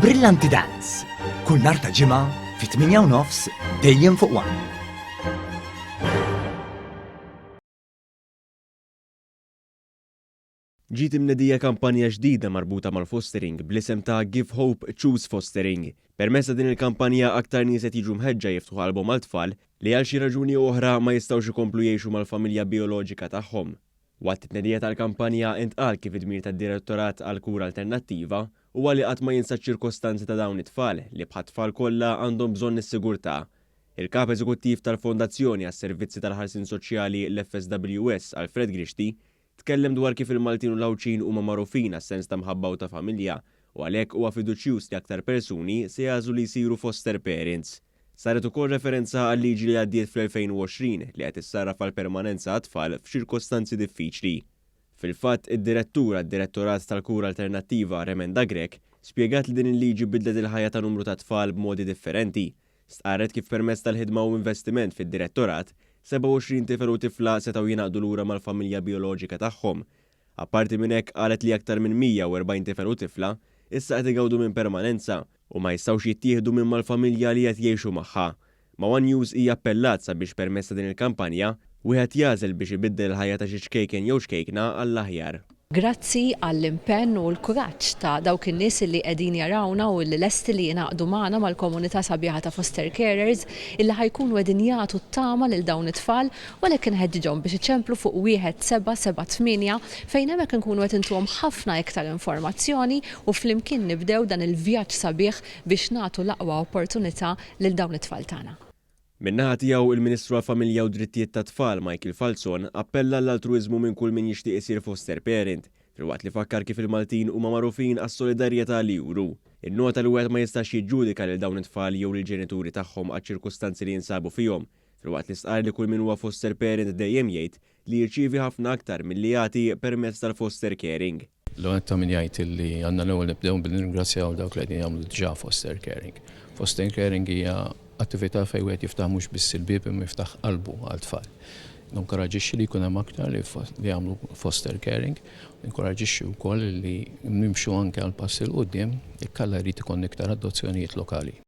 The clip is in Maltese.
Brillanti Dance, kull nhar ta' Ġimgħa fit-8 u nofs dejjem fuq One. Ġiet imnedija kampanja ġdida marbuta mal-fostering bl-isem ta' Give Hope Choose Fostering. Permezz ta' din il-kampanja aktar nies qed jiġu mħeġġa jiftħu qalbhom għal tfal li għal xi raġuni jew oħra ma jistgħux ikomplu jgħixu mal-familja bijoloġika tagħhom. Waqt it-tnedija tal-kampanja intqal kif id-dmir tad-Direttorat għall-Kura Alternattiva huwa li qatt ma jinsa ċ-ċirkostanzi ta' dawn it-tfal li bħat-tfal kollha għandhom bżonn is-sigurtà. Il-Kap Eżekuttiv tal-Fondazzjoni għas-Servizzi tal-Ħarsien Soċjali, l-FSWS, Alfred Grixti, Tkellem dwar kif il-Maltin u l-Għawdxin huma magħrufin għas-sens ta' mħabba u ta' familja u għalhekk huwa fiduċjuż li aktar persuni se jagħżlu li jsiru foster parents. Saret ukoll referenza għal-liġi li għaddiet fl-2020 li qed issarraf għal permanenza għat-tfal f'ċirkostanzi diffiċli. Fil-fatt, id-Direttur għad-Direttorat tal-Kura Alternattiva Remenda Grech spjegat li din il-liġi biddlet il-ħajja ta' numru ta' tfal b'modi differenti Stqarret kif permezz tal-ħidma u investiment fid-Direttorat, 27 tifel u tifla setgħu jingħaqdu lura mal-familja bijoloġika tagħhom. Apparti minn hekk qalet li aktar minn 140 tifel u tifla issa qed igawdu minn permanenza u ma jistgħux jittieħdu minn mal-familja li qed jgħixu magħha. Ma' one News hija appellat sabiex permezz ta' din il-kampanja, wieħed jagħżel biex ibiddel il-ħajja ta' xi ċkejken jew ċkejkna għall-aħjar. Grazzi għall-impenn u l-kuraġġ ta' dawk in-nies illi qegħdin jarawna u illi lesti li jingħaqdu magħna mal-komunità sabiħa ta' foster carers illi ħa jkunu qegħdin jagħtu t-tama lil dawn it-tfal u għalhekk inħeġġiġhom biex iċemplu fuq 1778 fejn hemmhekk inkunu qed intuhom ħafna iktar informazzjoni u flimkien nibdew dan il-vjaġġ sabiħ biex nagħtu l-aqwa opportunità lil dawn it-tfal tagħna. Min-naħa tiegħu, il-Ministru għall-Familja u d-Drittijiet tat-Tfal, Michael Falzon, appella għall-altruwiżmu minn kull min jixtieq isir foster parent, filwaqt li fakkar kif il-Maltin huma magħrufin għas-solidarjetà li juru. Innota li wieħed ma jistax jiġġudika lil dawn it-tfal jew lill-ġenituri tagħhom għaċ-ċirkustanzi li jinsabu fihom, filwaqt li stqarr li kull min huwa foster parent dejjem jgħid li jirċievi ħafna aktar milli jagħti permezz tal-foster caring. L-ewwel nett ta' min jgħid li għandna l-ewwel nibdew billi nirringrazzjaw dawk li qegħdin jagħmlu diġà foster caring. Foster caring hija attività fejn wieħed jiftaħ mhux biss il-bieb imma jiftaħ qalbu għal tfal. Ninkoraġixxi li jkun hemm aktar li jagħmlu foster caring, ninkoraġixxi wkoll li nimxu anke għal pass 'il quddiem jekk Alla jrid ikollna iktar adozzjonijiet lokali.